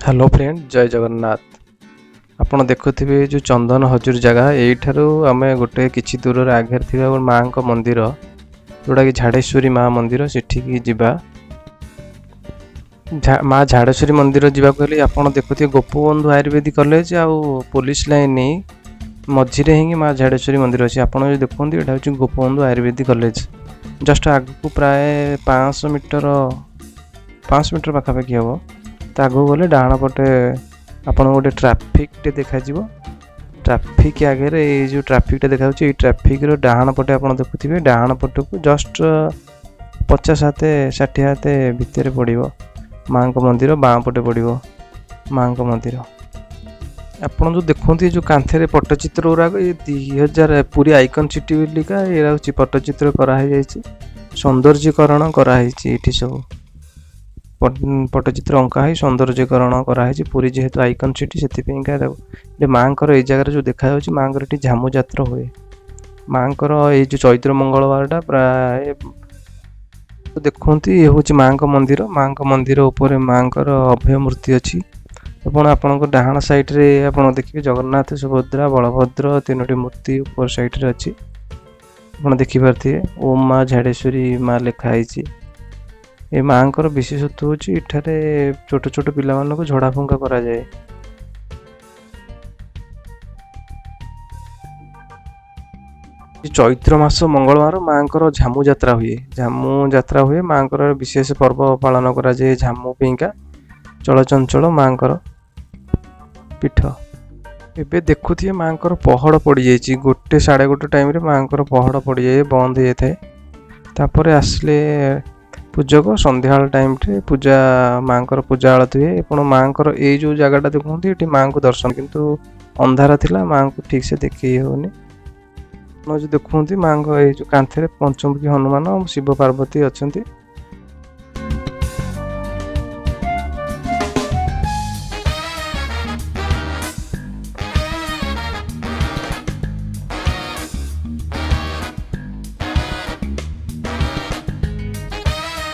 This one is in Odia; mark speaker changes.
Speaker 1: ହ୍ୟାଲୋ ଫ୍ରେଣ୍ଡ, ଜୟ ଜଗନ୍ନାଥ। ଆପଣ ଦେଖୁଥିବେ ଏ ଯେଉଁ ଚନ୍ଦନ ହଜୁର ଜାଗା, ଏଇଠାରୁ ଆମେ ଗୋଟେ କିଛି ଦୂରରେ ଆଗରେ ଥିବା ଗୋଟେ ମାଆଙ୍କ ମନ୍ଦିର, ଯେଉଁଟାକି ଝାଡ଼େଶ୍ୱରୀ ମା ମନ୍ଦିର, ସେଠିକି ଯିବା। ମା ଝାଡ଼େଶ୍ୱରୀ ମନ୍ଦିର ଯିବାକୁ ହେଲେ ଆପଣ ଦେଖୁଥିବେ ଗୋପବନ୍ଧୁ ଆୟୁର୍ବେଦିକ କଲେଜ ଆଉ ପୋଲିସ ଲାଇନ୍ ମଝିରେ ହିଁ ମା ଝାଡ଼େଶ୍ୱରୀ ମନ୍ଦିର ଅଛି। ଆପଣ ଯଦି ଦେଖନ୍ତି, ଏଇଟା ହେଉଛି ଗୋପବନ୍ଧୁ ଆୟୁର୍ବେଦିକ କଲେଜ। ଜଷ୍ଟ ଆଗକୁ ପ୍ରାୟ 500 ମିଟର, 500 ମିଟର ପାଖାପାଖି ହେବ। ତା ଆଗକୁ ଗଲେ ଡାହାଣ ପଟେ ଆପଣଙ୍କୁ ଗୋଟେ ଟ୍ରାଫିକଟେ ଦେଖାଯିବ। ଟ୍ରାଫିକ୍ ଆଗରେ ଏଇ ଯେଉଁ ଟ୍ରାଫିକଟା ଦେଖାଯାଉଛି, ଏଇ ଟ୍ରାଫିକର ଡାହାଣ ପଟେ ଆପଣ ଦେଖୁଥିବେ, ଡାହାଣ ପଟକୁ ଜଷ୍ଟ 50 ହାତେ, 60 ହାତେ ଭିତରେ ପଡ଼ିବ ମାଆଙ୍କ ମନ୍ଦିର। ବାଁ ପଟେ ପଡ଼ିବ ମାଆଙ୍କ ମନ୍ଦିର। ଆପଣ ଯେଉଁ ଦେଖନ୍ତି ଏ ଯେଉଁ କାନ୍ଥରେ ପଟ୍ଟଚିତ୍ର ଗୁଡ଼ାକ, ଏ 2000 ପୁରୀ ଆଇକନ୍ ସିଟି ବୋଲିକା ଏଇଟା ହେଉଛି ପଟ୍ଟଚିତ୍ର କରାହେଇଯାଇଛି, ସୌନ୍ଦର୍ଯ୍ୟକରଣ କରାହେଇଛି। ଏଇଠି ସବୁ ପଟ୍ଟଚିତ୍ର ଅଙ୍କା ହେଇ ସୌନ୍ଦର୍ଯ୍ୟକରଣ କରାହେଇଛି। ପୁରୀ ଯେହେତୁ ଆଇକନ୍ ସିଟି, ସେଥିପାଇଁକା ତାକୁ ଏଠି ମାଆଙ୍କର ଏଇ ଜାଗାରେ ଯେଉଁ ଦେଖାଯାଉଛି, ମାଆଙ୍କର ଏଠି ଝାମୁ ଯାତ୍ରା ହୁଏ। ମାଆଙ୍କର ଏଇ ଯେଉଁ ଚୈତ୍ର ମଙ୍ଗଳବାରଟା ପ୍ରାୟ ଦେଖନ୍ତି। ଇଏ ହେଉଛି ମାଆଙ୍କ ମନ୍ଦିର। ମାଆଙ୍କ ମନ୍ଦିର ଉପରେ ମାଆଙ୍କର ଅଭୟ ମୂର୍ତ୍ତି ଅଛି ଏବଂ ଆପଣଙ୍କ ଡାହାଣ ସାଇଡ଼ରେ ଆପଣ ଦେଖିବେ ଜଗନ୍ନାଥ, ସୁଭଦ୍ରା, ବଳଭଦ୍ର ତିନୋଟି ମୂର୍ତ୍ତି ଉପର ସାଇଡ଼ରେ ଅଛି। ଆପଣ ଦେଖିପାରୁଥିବେ, ଓମ୍ ମା ଝାଡ଼େଶ୍ୱରୀ ମା ଲେଖା ହେଇଛି। ଏ ମାଆଙ୍କର ବିଶେଷତ୍ୱ ହେଉଛି ଏଠାରେ ଛୋଟ ଛୋଟ ପିଲାମାନଙ୍କୁ ଝଡ଼ା ଫୁଙ୍କା କରାଯାଏ। ଚୈତ୍ର ମାସ ମଙ୍ଗଳବାର ମାଆଙ୍କର ଝାମୁ ଯାତ୍ରା ହୁଏ। ଝାମୁ ଯାତ୍ରା ହୁଏ, ମାଆଙ୍କର ବିଶେଷ ପର୍ବ ପାଳନ କରାଯାଏ ଝାମୁ ପାଇଁକା। ଚଳଚଞ୍ଚଳ ମାଆଙ୍କର ପୀଠ। ଏବେ ଦେଖୁଥିବେ ମାଆଙ୍କର ପହଡ଼ ପଡ଼ିଯାଇଛି। 1, 1:30 ଟାଇମ୍ରେ ମାଆଙ୍କର ପହଡ଼ ପଡ଼ିଯାଏ, ବନ୍ଦ ହେଇଯାଇଥାଏ। ତାପରେ ଆସିଲେ ପୂଜକ ସନ୍ଧ୍ୟାବେଳ ଟାଇମ୍ରେ ପୂଜା, ମାଆଙ୍କର ପୂଜା ଆଳତି ହୁଏ। ଆପଣ ମାଆଙ୍କର ଏଇ ଯେଉଁ ଜାଗାଟା ଦେଖନ୍ତି, ଏଠି ମାଆଙ୍କୁ ଦର୍ଶନ, କିନ୍ତୁ ଅନ୍ଧାର ଥିଲା, ମାଆଙ୍କୁ ଠିକ୍ସେ ଦେଖେଇ ହେଉନି। ଆପଣ ଯେଉଁ ଦେଖନ୍ତି, ମାଆଙ୍କ ଏଇ ଯେଉଁ କାନ୍ଥରେ ପଞ୍ଚମୁଖୀ ହନୁମାନ, ଶିବ ପାର୍ବତୀ ଅଛନ୍ତି।